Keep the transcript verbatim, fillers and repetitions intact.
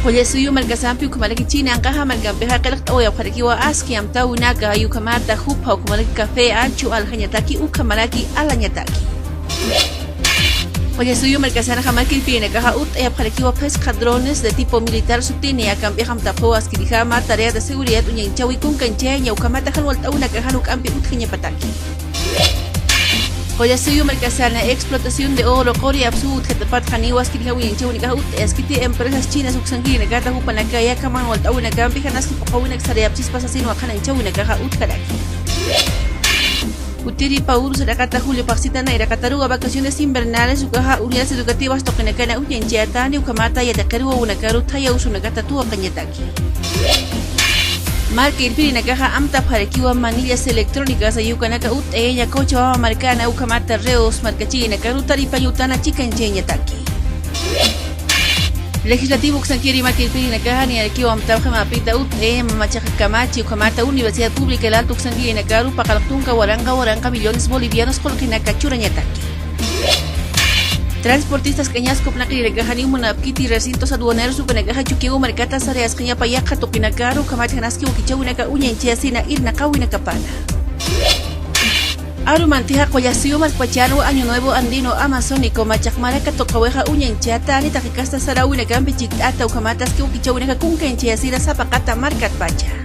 Qullasuyu markasampi ukhamaraki china anqaxa markampixa qillqt'awayapxarakiwa aski amtäwinaka, ukhamata jupha ukhamaraki café achu aljañataki ukhamaraki alañataki. Qullasuyu markasanxa markirpirinakaxa utt'ayapxarakiwa pescadrones de tipo militar sutini, akampix amtapxaw askirixama tarea de seguridad uñañchawi kunkanchayaña ukhamata jan walt'äwinakaxa juk'ampi utjañapataki. Qullasuyu markasana explotación de oro quri apsuw utjatapatxa niwa askirixaw uñañchäwinakaxa utt'ayaskiti empresas chinas uksankirinakata jupanakaya kaman walt'äwinakampi janaski phuqhäwinak sarayapchispa sasin waqhanañchäwinakaxa utjaraki. Utiri Paulus iraqata Julio phaxsita nayraqataruwa vacaciones invernales ukaxa unidades educativas tuqinakana uñañchayatani ukhamata yatiqiruwawinakaru thaya usunakata tuwaqañataki. Marka irpirinakaxa amtapxarakiwa manillas electrónicas ayukanaka utt'ayaña Cochabamba markana ukhamata Reus markachirinakaru taripañ utana chikanchayañataki. Legislativo uksankiri markirpirinakaxa niyarakiwa amtapxi mapita utt'ayama machaq kamachi ukhamata Universidad Pública El Alto uksankirinakaru paqallq tunka waranqa waranqa millones bolivianos qullqinaka churañataki. Transportistas Cañasco p'naqirinakaxa niw munapkiti recintos aduaneros ukanakaxa Chukiyawu markata sarayasqañapa yaqha tuqinakaru ukhamat janaski wakichäwinaka uñañchayasina irnaqäwinakapana. Arumantixa Qullasuyu markpachanwa Año Nuevo Andino Amazónico machaq maraka tuqawixa uñañchata ani taqi kasta saräwinakampi chikt'ata ukhamat aski wakichäwinaka kunkanchayasina sapaqata markatpacha.